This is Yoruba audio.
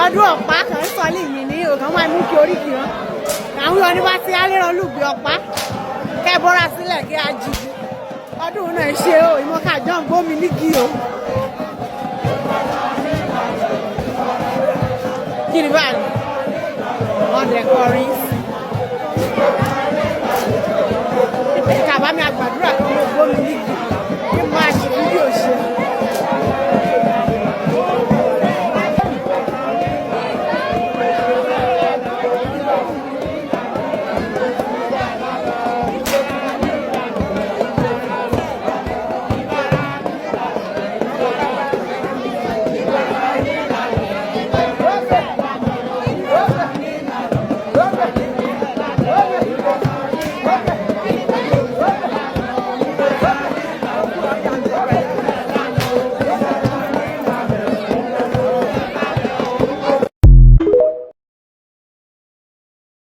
Ọdún ọ̀pá kan sọ ní ìyìn ní òkàn máa mú kí oríkì hàn. Àwọn oníbà tí aléràn lùgbì ọ̀pá kẹ́ bọ́ra sílẹ̀ kí a jì. Ọdún náà ṣe o, ìmọ̀ká jọ ń gbómi nígi o. Kí ni báyìí? Ọ̀dẹ̀ kọrin sí. Kàbá mi àgbàdúrà kí ló gbómi nígi.